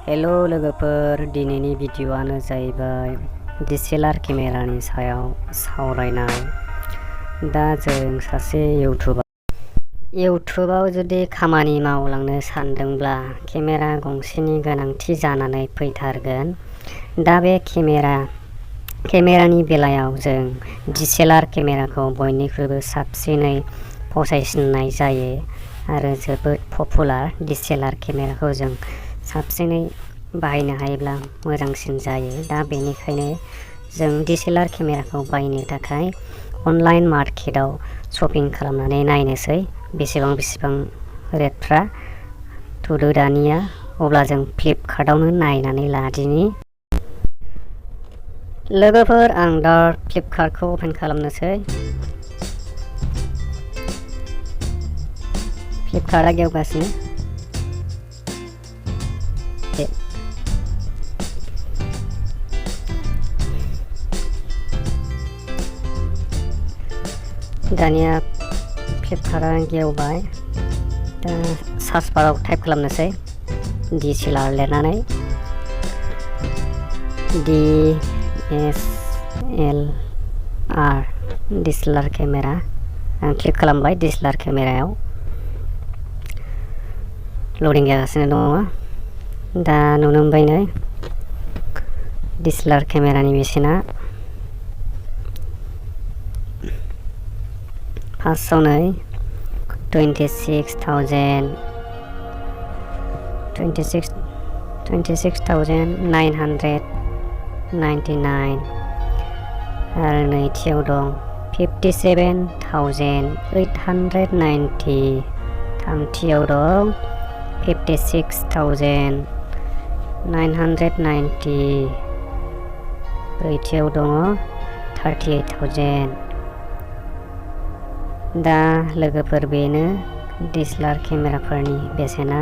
Hello लोगोफोर, दिनैनि भिडिअ'आनो जाहैबाय DSLR केमेरानि सायाव सावरायनाय। दा जों सासे इउटुबाव जुदि खामानि मावलांनो सानदोंब्ला केमेरा गंसेनि गोनांथि जानानै फैथारगोन। दा बे केमेरानि बेलायाव जों DSLR केमेराखौ बयनिख्रुइबो साबसिनै फसायसिननाय जायो आरो जोबोद पपुलार। DSLR केमेराखौ जों साबसिनै बाहायनो हायोब्ला मोजांसिन जायो। दा बेनिखायनो जों DSLR केमेराखौ बायनो थाखाय अनलाइन मार्केटाव शपिं खालामनानै नायनोसै बेसेबां रेटफ्रा थुदो दानिया। अब्ला जों फ्लिपकार्टआवनो नायनानै लादिनि। लोगोफोर, आं दा फ्लिपकार्टखौ अपेन खालामनोसै। फ्लिपकार्टआ गेवगासिनो। दानिया फ्लिपकार्टआ गेवबाय। दा सार्च बाराव टाइप खालामनोसै DSLR लिरनानै DSLR केमेरा। आं क्लिक खालामबाय। DSLR केमेरायाव लडिं जागासिनो दङ। दा नुनो मोनबाय नै DSLR केमेरानि बेसेना फार्स्टआवनो 26,999 आरो नैथियाव दं 57,890। थामथियाव दं 56,990। ब्रैथियाव दङ 38,000। दा लोगोफोर, बेनो DSLR केमेराफोरनि बेसेना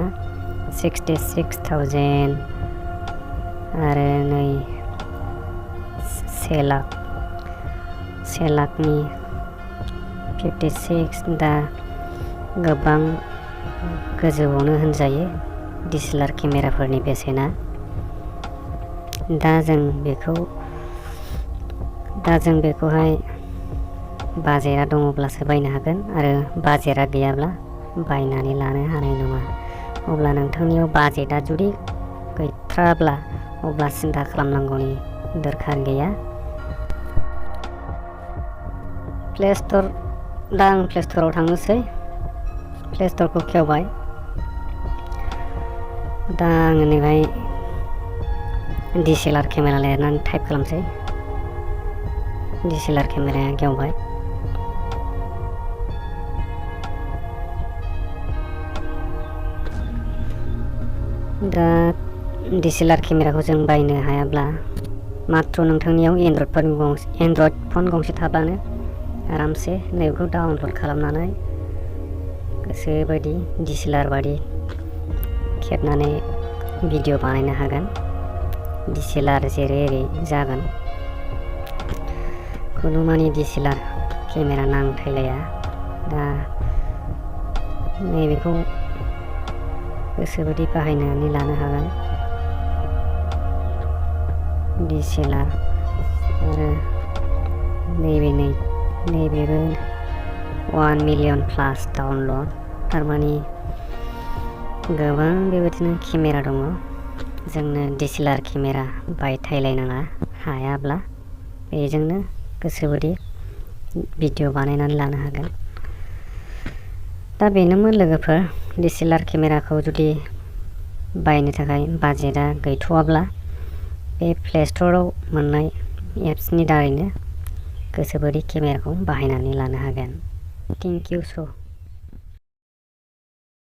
66,000 आरो नै 1 लाखनि 56। दा गोबां गोजौआवनो होनजायो DSLR केमेराफोरनि बेसेना। दा जों बेखौहाय बाजेटआ दङब्लासो बायनो हागोन आरो बाजेटआ गैयाब्ला बायनानै लानो हानाय नङा। अब्ला नोंथांनियाव बाजेटआ जुदि गैथाराब्ला अब्ला सिन्था खालामनांगौनि दरखार गैया। दा आं प्ले स्ट'राव थांनोसै। प्ले स्ट'रखौ खेवबाय। दा आङो नैहाय DSLR केमेरा लिरनानै टाइप खालामसै। DSLR केमेराया गेवबाय। दा DSLR केमेराखौ जों बायनो हायाब्ला माथ्र नोंथांनियाव एन्ड्रइड फन गंसे थाब्लानो आरामसे नैबेखौ डाउनलड खालामनानै गोसोबायदि DSLR बायदि खेबनानै भिडिअ बानायनो हागोन। DSLR जेरै एरै जागोन। खुनुमानि DSLR केमेरा नांथायलाया। दा नैबेखौ गोसोबायदि बाहायनानै लानो हागोन DSLR। आरो नैबेबो 1 मिलियन प्लास डाउनलड। थारमानि गोबां बेबायदिनो केमेरा दङ। जोंनो DSLR केमेरा बायथायलायनाङा। हायाब्ला बेजोंनो गोसोबायदि भिडिअ बानायनानै लानो हागोन। दा बेनोमोन लोगोफोर, DSLR केमेराखौ जुदि बायनो थाखाय बाजेटआ गैथ'वाब्ला बे प्ले स्ट'राव मोननाय एप्सनि दारैनो गोसोबायदि केमेराखौ बाहायनानै लानो हागोन। Thank you.